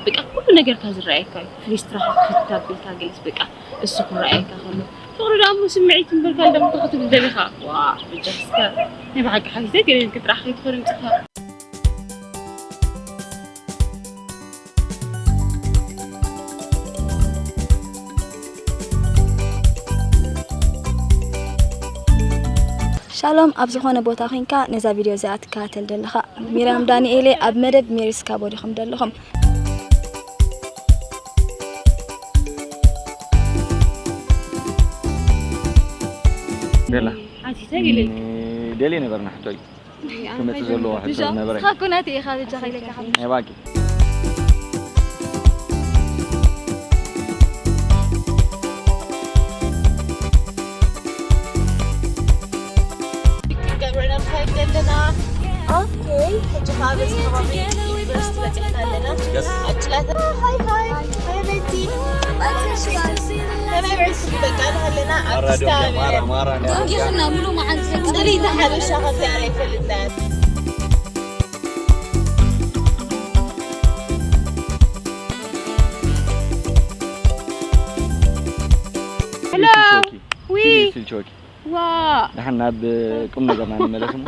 በቃ ኩሉ ነገርካ ዝረኣየካ እዩ። ፍሊስትራኻ ክትታብልካ ገለስ በቃ እሱ ክረኣየካ ከሎ ፍቕሪ ደኣ እሞ ስምዒት እምበርካ ደም ክትብል ደሊኻ። ዋ ብጃስካ ናይ ብሓቂ ሓፊዘ ገለ ክትራሕ ከይትኾን ምጽኻ። ሻሎም ኣብ ዝኾነ ቦታ ኮንካ ነዛ ቪድዮ እዚኣ ትከታተል ዘለኻ ሚራም ዳንኤሌ ኣብ መደብ ሜሪስ ካቦ ዲኹም ዘለኹም። ደላ ሓቲተ ኢለ ደልየ ነበር ናሕቶ እዩ ክመጽእ ዘለዎ ሕቶ ዝነበረ ስኻ ኩናት ኢኻ ብጃኻ ኢለካ ሓሙሽ ናይ ባቂ ገብርና ምሳይ ዘለና ኦኬ ሕጂ ከዓ በዚ ከባቢ ዩኒቨርሲቲ በፂሕና ኣለና ኣጭላተ ሃይ ሃይ ሃይ በቲ ከመይ በርሲ በቃ ንሃለና ኣብስታ ጌርና ሙሉ መዓልቲ ፅልይቲ ሓበሻ ከምዚኣ ኣይፈልጥናያ ሄሎ ዊ ስልቾኪ ዋ ደሓን ናብ ቁም ነገርና ንመለስ እሞ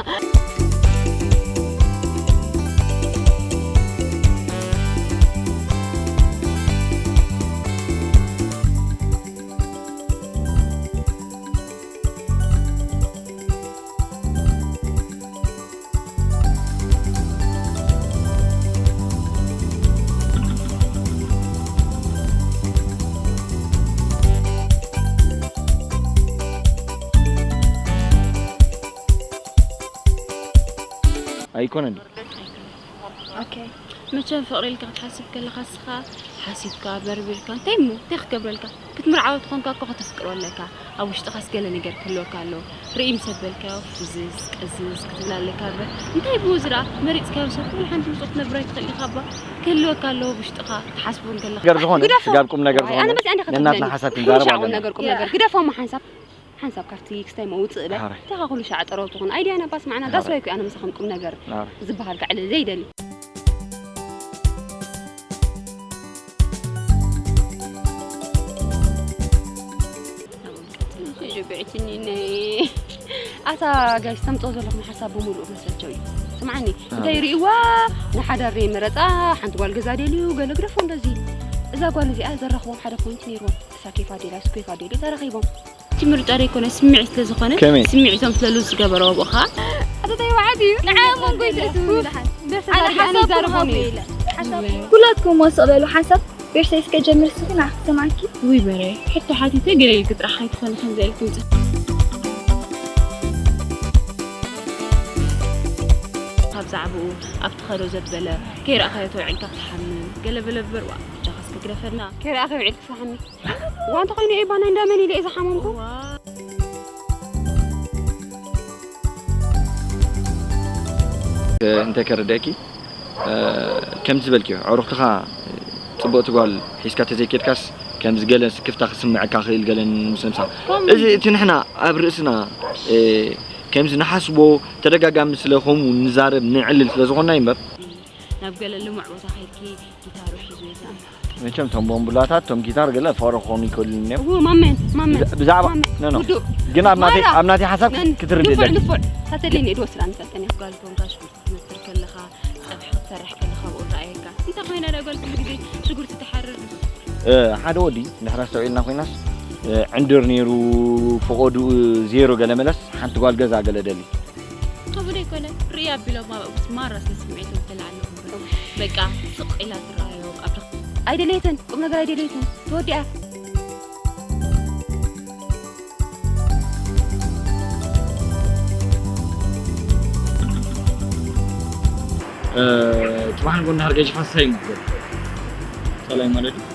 ኣይኮነን ኦኬ መቸም ፍቕሪ ኢልካ ክትሓስብ ከለኻ እስኻ ሓሲብካ በርቢርካ እንታይ እሞ እንታይ ክገብረልካ ክትምርዓወት ኾንካ እኮ ከተፍቅሮ ኣለካ ኣብ ውሽጥኻስ ገለ ነገር ክህልወካ ኣለዎ ርኢ ምስ ኣበልካዮ ፍዝዝ ቀዝዝ ክትብል ኣለካ እምበር እንታይ ብኡ ዝረኣ መሪፅካዮ ሰብ ትብል ሓንቲ ንፁህ ክትነብር ኣይትኽእል ኢኻ እባ ክህልወካ ኣለዎ ኣብ ውሽጥኻ ክትሓስቦ እንከለኻ ነገር ዝኾነ ስጋብ ቁም ነገር ዝኾነ ነናትና ሓሳብ ክንዛረብ ኣለና ነገር ቁም ነገር ግደፎሞ ሓንሳብ ሓንሳብ ካብቲ ክስታይ መውፅእ በል እንታይ ኻ ኩሉ ሻዕ ጠረው ትኹን ኣይድያ ናባስ ማዕና that's why እኮ ኣነ ምሳኹም ቁም ነገር ዝበሃል ከዕልል ዘይደሊ ኣታ ጋይስ ተምፅኦ ዘለኹም ሓሳብ ብምሉእ መሰልቸው እዩ ስምዓኒ እንታይ ርእይዋ ንሓዳር ዘይመረፃ ሓንቲ ጓል ገዛ ደልዩ ገለ ግደፎ እንደዚ እዛ ጓል እዚኣ ዘራኽቦም ሓደ ፖይንት ነይርዎም እሳ ኬፋ ደልያ እሱ ኬፋ ደልዩ ተራኺቦም እቲ ምርጫ ዘይኮነ ስምዒት ስለ ዝኾነ ከመይ? ስምዒቶም ስለ ሉዝ ዝገበረዎ ብኡ ኸዓ ኣተታይ በዓት እዩ ንዓይ መንጎ ይትእትውኒ ደሓን ደስ ኣነ ሓሳብ ክህቦ ኢለ ሓሳብ ኩላትኩም ወስቕ በሉ ሓንሳብ ቤርሳይ እስከ ጀምር እስኺ ንዓኺ ክሰምዓኪ ውይ በረ ሕቶ ሓቲተ ገለ ኢልኪ ጥራሕ ኣይትኾኒ ከምዚ ኢልኪ ውፅእ ካብ ዛዕባኡ ኣብቲ ኸዶ ዘበለ ከይረኣኻዮ ተውዒልካ ክትሓምም ገለ በለ እምበር ዋ ብጃኻ እስከ ግደፈና ከይረኣኻዮ ውዒልኪ ክትሓምም ዋንተ ኮይኑ ኤባና እንዳመን ኢለ እየ ዝሓመምኩ እንተ ከረደእኪ ከምቲ ዝበልክዮ ኣዕሩኽትኻ ፅቡቕቲ ጓል ሒዝካ ተዘይኬድካስ ከምዚ ገለን ስክፍታ ክስምዐካ ክእል ገለን ምስ ነብሳ እዚ እቲ ንሕና ኣብ ርእስና ከምዚ ንሓስቦ ተደጋጋሚ ስለ ከምኡ ንዛረብ ንዕልል ስለ ዝኾንና እዩ እምበር ናብ ገለ ልሙዕ ቦታ ከይድኪ ጊታሩ ሒዙ እዩ ዝኣምር። መቸም ቶም ቦምቡላታት ቶም ጊታር ገለ ፍቕሪ ክኾኑ ይክእሉ እዮም። እው ማመን ማመን ብዛዕባ ማመን። ኖ ኖ ውዱእ። ግን ኣብ ናተይ ማራ። ኣብ ናተይ ሓሳብ ነን ክትርድእ ንፉዕ ኣለኒ። ንፉዕ ታተለኒ እድወ ስራ ንፈልጠን እያ። ጓል ኮንካ ሽጉርቲ ትመትር ከለኻ ጸብሒ ክትሰርሕ ከለኻ ብኡ ረኣየካ። እንታይ ኮይና እዛ ጓል ኩሉ ግዜ ሽጉርቲ ትሓርር? እ፣ ሓደ ወዲ እንድሕር ኣስተውዒልና ኮይናስ እ፣ ዕንድር ነይሩ ፈቐድኡ ዜሮ ገለ መለስ ሓንቲ ጓል ገዛ ገለ ደሊ። ከምኡ ዘይኮነ ርእይ ኣቢሎም ኣብኡስ ማራ ስለ ስምዒቶም ተላዕሎም እምበር በቃ ስቕ ኢላ ትረኣዮ ኣብ ድኽ ኣይደለየትን ቁም ነገር ኣይደለየትን ተወዲኣ ጽባሕ ንጎ እንዳሃር ገጅፋ ሳይ ምበር ጸላይ ማለት እዩ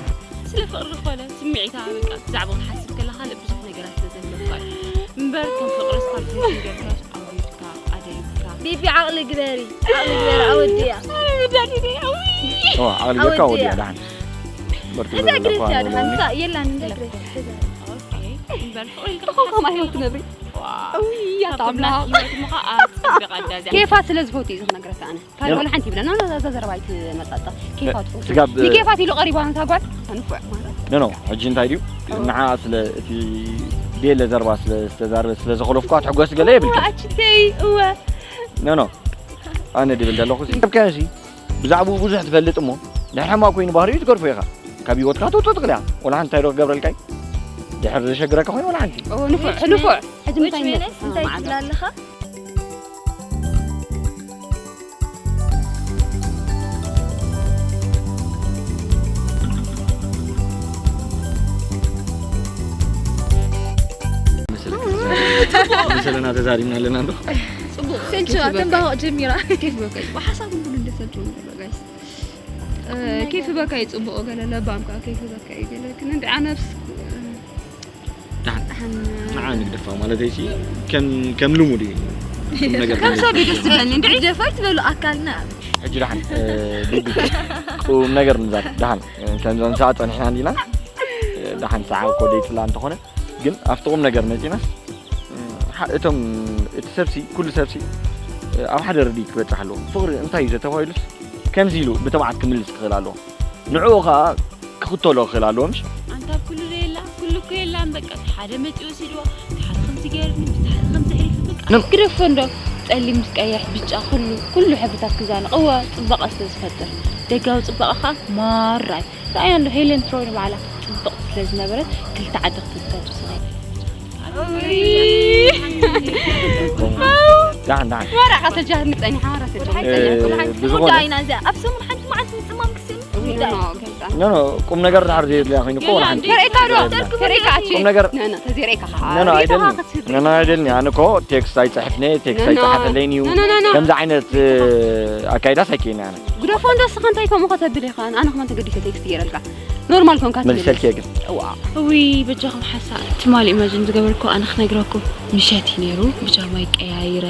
ስለ ፍቕሪ ኾነ ስምዒታ በቃ ብዛዕባ ክትሓስብ ከለኻ ልብ ብዙሕ ነገራት ስለ ዘህለካ እዩ እምበር ከም ፍቕሪ ስፓርት ጌርካስ ኣውሪድካ ኣደይካ ቤቢ ዓቕሊ ግበሪ ዓቕሊ ግበሪ ኣወድያ ኦ ዓቕሊ ጌርካ ኣወድያ ደሓን በርቱ እዛ ግሬስ እያ ደሓን እዛ የላን እንደ ግሬስ እምበር ፍቕሪ ኢልካ ከምኣ ህይወት ትነብሪ እያ እኮ ታብላ። ብናት ህይወት ምዃ ኣጽብቕ ኣዳዚኣ። ኬፋ ስለ ዝፈቱ እዩ ዝነግረካ ኣነ። ካልእ ኖ። ወላ ሓንቲ ይብለና፣ ኖ፣ እዛ ዘረባ ኣይትመጻጸ። ኬፋ ትፈቱ። ስጋብ ንኬፋት ኢሉ ቀሪባ ነታ ጓል፣ ንፉዕ ማለት። ኖ፣ ኖ፣ ሕጂ እንታይ ድዩ? ንዓ ስለ እቲ ቤለ ዘረባ ስለ ዝተዛረበ ስለ ዘኸለፍኳ ትሕጎስ ገለ የብልካ። እወ፣ ኣችተይ፣ እወ። ኖ፣ ኖ። ኣነ ድብል ዘለኹ ሲ። ከዚ ብዛዕባኡ ብዙሕ ትፈልጥ እሞ፣ ድሕሪ ሕማቕ ኮይኑ ባህሪኡ ትገድፎ ኢኻ። ካብ ህይወትካ ተውፅኦ ትኽእል እያ። ወላ ሓንቲ እንታይ ዶ ክገብረልካ እዩ? ድሕሪ ዘሸግረካ ኮይኑ ወላ ሓንቲ። ኦ፣ ንፉዕ፣ ንፉዕ። ሕጂ ምሽ እንታይ ሜነስ፣ እንታይ መዓዛ? ትብላ ኣለኻ? መሰለና ተዛሪብና ኣለና እንዶ። ጽቡቕ። ሰልችዋ፣ ኬፍ በቃ። ትንባሆ ጀሚራ። ኬፍ በቃ። ሓሳብ ሁሉ እንደሰልችው ነው፣ ጋይስ። እ፣ ኬፍ በካ ይጽብኦ ገለ ለባም ከኣ ኬፍ በካ ይገለ ግን እንደ ኣነብስ ደሓን። ደሓን። ንዓ ንግደፋ ማለት ኣይሲ ከም፣ ከም ልሙድ እዩ። ቁም ነገር ከም ሰብ እዩ ደስ ዝብለኒ። እንደ ግደፋ ይትበሉ ኣካልና። ሕጂ ደሓን፣ እ፣ ቢቢ፣ ቁም ነገር ንዛር። ደሓን፣ እ፣ ከምዛ ንሰዓ ጸኒሕና እንዲና። እ፣ ደሓን ሰዓ እኮ ደይጽላ እንተኾነ፣ ግን ኣብቲ ቁም ነገር መጺናስ፣ እ፣ ሓ-፣ እቶም፣ እቲ ሰብሲ፣ ኩሉ ሰብሲ፣ እ፣ ኣብ ሓደ ርድኢት ክበጽሕ ኣለዎ። ፍቕሪ እንታይ እዩ ዘተባሂሉስ፣ ከምዚ ኢሉ ብትብዓት ክምልስ ክኽእል ኣለዎ። ንዕኡ ኸኣ ክኽተሎ ክኽእል ኣለዎ፣ ምሽ? ኣንታ ኣብ ኩሉ ዘየላ፣ ኩሉ እኮ የላን። በቃ፣ እቲ ሓደ መጺኡ ወሲድዎ፣ እቲ ሓደ ከምዚ ገይሩኒ፣ ምስቲ ሓደ ከምዚ ሕሊፉ፣ በቃ። ኖ። ግደፎ እንዶ፣ ጸሊም ምስ ቀይሕ፣ ብጫ፣ ኩሉ፣ ኩሉ ሕብርታት ክዛነቕ። እወ፣ ጽባቐ ስለ ዝፈጥር። ደጋዊ ጽባቐ ኸኣ ማራ እዩ። ረኣያ እንዶ፣ ሄለን ትሮይ ንባዕላ ጽብቕቲ ስለ ዝነበረት፣ ክልተ ዓዲ ክትዝተቱ ስለ ደሓን፣ ደሓን። መራኻ ተጃህርኒ ጸኒሓ፣ መራ ተጃህርኒ እ፣ ጸኒሓ። ብዝኾነ ጉዳይና እዚኣ ኣብ ሰሙን ሓንቲ መዓልቲ ምጽማም ክስእን እይ፣ ጉዳይ። ኖ፣ ኖ፣ ኖ፣ ኖ፣ ቁም ነገር ድሓር ዘየድልያ ኮይኑ እኮ ወላ ሓንቲ። ተርእካ ዶ? ተርእካ ኣቺ። ቁም ነገር ኖ፣ ኖ፣ ተዘይርእካ ኸዓ። ኖ፣ ኖ፣ ርእካ ኣይደልኒ። ኸዓ ክትህብ። ኖ፣ ኖ፣ ኣይደልኒ። ኣነ እኮ ቴክስት ኣይጽሕፍን እየ፣ ቴክስት ኖ፣ ኖ። ኣይጽሓፈለይን እዩ። ኖ፣ ኖ፣ ኖ፣ ኖ። ከምዚ ዓይነት፣ እ፣ ኣካይዳስ ኣይከይድን ኣነ። ግደፎ እንዶ እስኻ እንታይ ከምኡ ከተብል ኢኻ? ኣነ ከማን ተገዲሰ ቴክስት ገይረልካ። ኖርማል ኮንካ ትመልስ። መልሰልክየ ግን። እዋ። እውይ፣ በጃኹም ሓሳ-፣ ትማሊ ኢማጅን ዝገበርኩ ኣነ ክነግረኩም። ምሸት እዩ ነይሩ፣ ብጃማይ ቀያይረ፣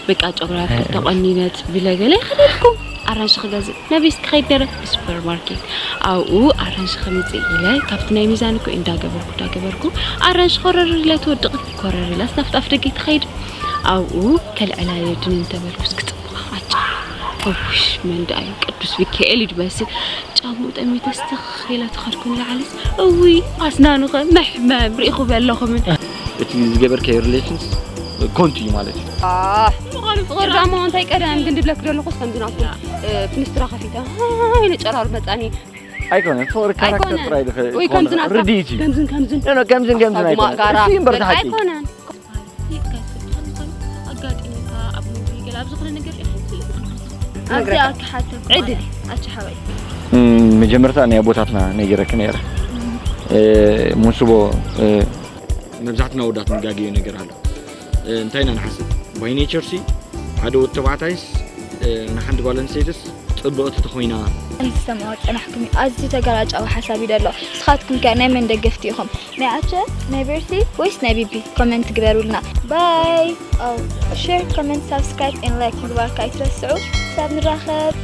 በቃ ጨጉራይ ኣብ ክልተ ቆኒነ፣ ብለገለ ይኸደልኩም። ኣራንሺ ክገዝእ፣ ናበይ እስኪ ከይድ ነይረ? ብሱፐርማርኬት። ኣብኡ ኣራንሺ ከምጽእ ኢለ፣ ካብቲ ናይ ሚዛን እኮ እንዳገበርኩ፣ እንዳገበርኩ፣ ኣራንሺ ኮረር ኢለ ትወድቕ፣ ኮረር ኢላስ ናብቲ ኣፍ ደገ ትኸይድ። ኣብኡ ከልዕላ እየ ድንን ተበልኩስ ክጽብቕ ኣጫ። እውሽ፣ መን ደኣ እዩ? ቅዱስ ሚካኤል እዩ ድመስል። ጫምኡ ጠሚተ ስተኽ ኢለ ተኸድኩ ንላዕሊስ፣ እውይ፣ ኣስናኑኸ መሕመም ርኢኹም ኣለኹምን? እቲ ዝገበርካዮ ሪሌሽንስ ኮንቱ እዩ ማለት እዩ። ኣህ፣ ምዃኑ ፍቕሪ ዳሞ እንታይ ቀደም ግን ድብለክ ዘለኹስ ከምዚ ናትኩም፣ እ፣ ፍንስትራ ከፊተ፣ ሃይ፣ ኢለ ጨራር መጻኒ። ኣይኮነን፣ ፍቕሪ ካራክተር ኣይኮነን። ጥራይ ድኸ-፣ ወይ ከምዚ ናትካ ርድኢት እዩ። ከምዝን ከምዝን። ኖ፣ ኖ፣ ከምዝን ከምዝን ኣጉማእ ኣይኮነን። ጋራ። እሱ እዩ እምበር በቃ ሓቂ። ኣይኮነን። ኣጋጢሙካ ኣብ መንጎ ገለ ኣብ ዝኾነ ነገር ኢኻ ትፈልጥ? ኣብዚ ነግረካ። ኣኪ ሓተኩ ዕድል። ማለት ኣቺ ሓወይ። እም፣ መጀመርታ ናይ ኣቦታትና ነጊረክ ነይረ። እ፣ ሙንስቦ፣ እ፣ መብዛሕትና ወዳት ንጋገዮ ነገር ኣሎ። እ፣ እንታይ ኢና ንሓስብ? ባይ ኔቸር ሲ ሓደ ወዲ ተባዕታይስ፣ እ፣ ንሓንቲ ጓል ኣንስተይትስ ጽብቕቲ ተኾይና። ከምዚ ዝሰማዖ ጸናሕኩም እዩ። ኣዝዩ ተገራጫዊ ሓሳብ እዩ ደሎ። ንስኻትኩም ከ ናይ መን ደገፍቲ ኢኹም? ናይ ኣቸ፣ ናይ ቤርሲ ወይስ ናይ ቢቢ? ኮመንት ግበሩልና። ባይ። ኦ፣ ሼር፣ ኮመንት፣ ሳብስክራይብ ኤን ላይክ ምግባርካ ኣይትረስዑ። ክሳብ ንራኸብ።